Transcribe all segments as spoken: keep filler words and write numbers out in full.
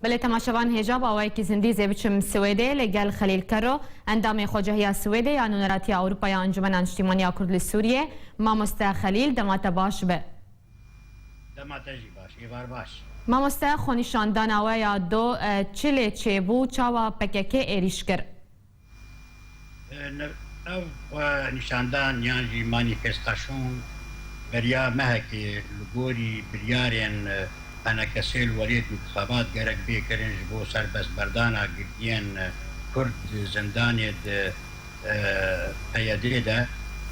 Belê temaşevan hêja bi awayekî zindî zê biçim Swêdê li gel Xelîl Kero, endamê Xwecehiya Swêdê ya Nûneratiya Ewropa ya Encûmena Niştîmaniya Kurd li Sûriyê. Mamoste Xelîl, dema te baş be. Dema te jî baş, êvar baş. Mamoste, xwenîşandana we ya do, e, çi lê çêbû, çawa P K K êrîş kir? E, ne-, ev xwe nîşandan yan jî manîfestaşon beriya mehekê li gorî biryarên, e, P N K S li werêt û dixebat gerek bê kirin ji bo serbestberdana girtiyên, e, Kurd di zindanê di, e, P Y D de.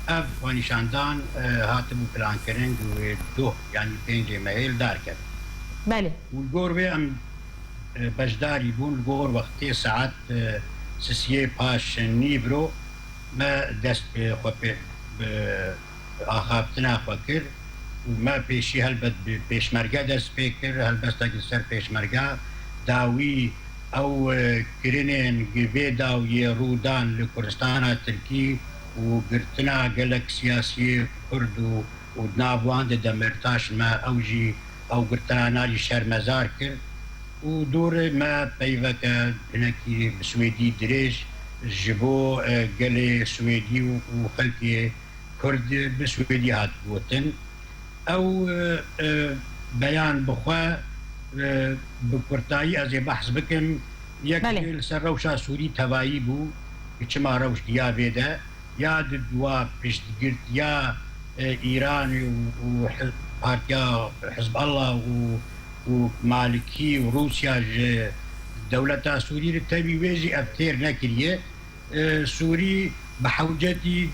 Ev xwenîşandan, e, hatibû plankirin ku wê doh, yanî pêncê mehê li dar keve. Belê. Û li gor vê em, e, beşdarî bûn, li gor wextê saet, e, sisiyê paş nîvro me dest bi xwe pê, bi axaftina xwe kir û me pêşî helbet bi pêşmerge dest pê kir, helbestek li ser pêşmerge dawî ew, e, kirinên gi vê dawiyê rû dan li Kurdistana Tirkî û girtina gelek siyasiyê Kurd û, û di nav wan de Demirtaş me ew jî ew girtina jî şermezar kir û dûrê me peyveke hinekî bi Swêdî dirêj ji bo, e, gelê Swêdî û, û xelkê Kurd bi Swêdî hat gotin. Ew, e, e, beyan bi xwe, e, bi kurtayî ez ê behs bikim. Yek Belê. Jê li ser rewşa Sûrî tevayî bû, çima rewş diya vê de, ya di dua piştgirt ya, e, Îranê û, û Hi-, Partiya Hizballah û, û Malikî û Rûsya ji dewleta Sûrî re tevî wê jî ev têr nekiriye. E, Sûrî bi hewcetî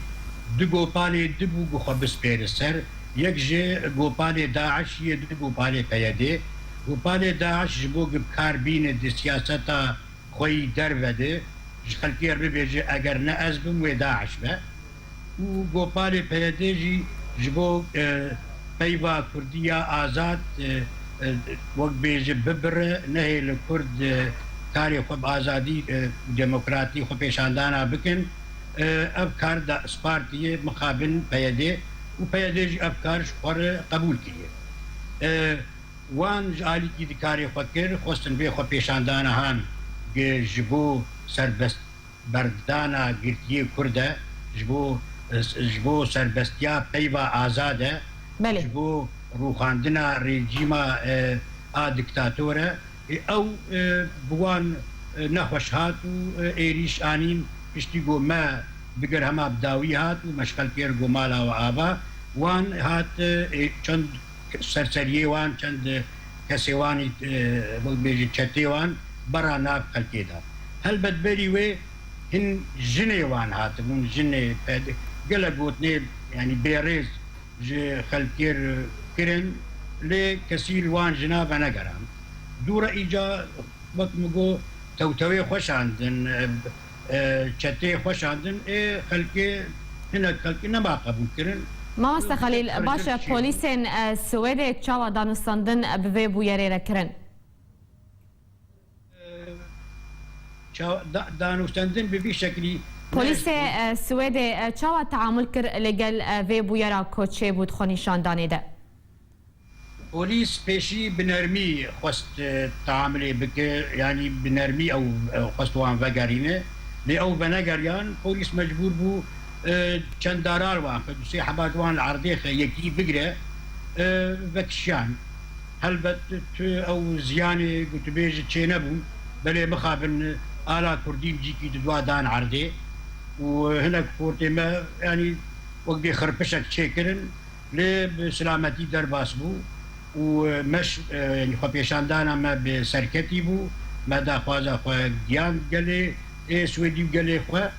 du gopalê dibû ku xwe bispêre ser. Yek ji gopalê DAIŞ yê, du gopalê P Y D. Gopalê DAIŞ ji bo ku bi kar bîne di siyaseta xwe yî derve de, ji xelkê re bibêje, eger ne ez bim, wê DAIŞ be. Û gopalê P Y D jî ji bo, e, peyva Kurdî ya azad, e, e, wek bêje bibire, nehêle Kurd, e, karê xwe bi azadî, e, û demokratî xwe pêşandana bikin. E, ev kar da spartiye mixabin P Y D û P Y D jî ev kar ji xwe re qebûl kiriye. E, Wan ji alîkî di karê xwe kir, xwestin vê xwe pêşandana han gi ji bo serbest berdana girtiyê Kurd e, ji bo, ji bo serbestiya peyva azad e, Belê. Ji bo rûxandina rejîma, e, a diktator e. E, ew, e, bi wan, e, nexweş hat û, e, êrîş anîn, piştî ku me bigir hema bi dawî hat û me ji xelkê re got mala we ava, wan hat, e, çend serseriyê wan, çend kesê wan, e, wek bêje çetê wan bera nav xelkê de. Helbet berî wê hin jinê wan hatibûn, jinê ped-, gelek gotinê, yanî bêrêz ji xelkê re kirin, lê kesî li wan jina venegerand. Dû re îca wek min got, tewtewê xwe şandin, e, e, çetê xwe şandin, ê xelkê, hinek xelkê nema qebûl kirin. Mamoste Xelîl, baş e, polîsên, e, Swêdê çawa danûstandin, e, bi vê bûyerê re kirin? E, ça-, da-, danûstandin bi vî şeklî Polîsê, ne e, Swêdê, e, çawa teamul kir li gel, e, vê bûyera ku çêbû di xwenîşandanê de? Polîs pêşî bi nermî xwest, e, teamilê bike, yanî bi nermî ew, e, xwest wan vegerîne. Lê ew venegeriyan, polîs mecbûr bû, e, çend darar wan xwe, du sê heba ji wan li erdê xe yekî bigire, e, vekişiyan. Helbet tu ew ziyanê gotûbêj çênebûn, belê mixabin ala kurdî bi cîkî di dua dan erdê û hinek xortê me, yanî wek bê xirpişek çêkirin. Lê bi silametî derbas bû û me ş-, e, yanî xwepêşandana me bi serketî bû. Me daxwaza xwe giyand gelê ê Swêdî û gelê xwe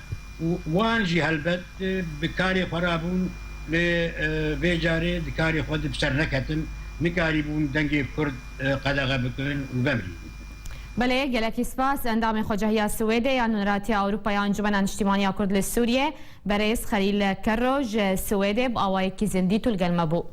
û wan jî helbet, e, bi karê xwe rabûn, lê, e, vê carê di karê xwe de bi ser neketin, nikarîbûn dengê Kurd, e, qedexe bikin û vemirîn. Belê, gelekî spas. Endamê Xwecehiya Swêdê ya Nûneratiya Ewropa ya Encûmena Niştîmaniya Kurd li Sûriyê, berêz Xelîl Kerro ji Swêdê bi awayekî zindî tu li gel me bû.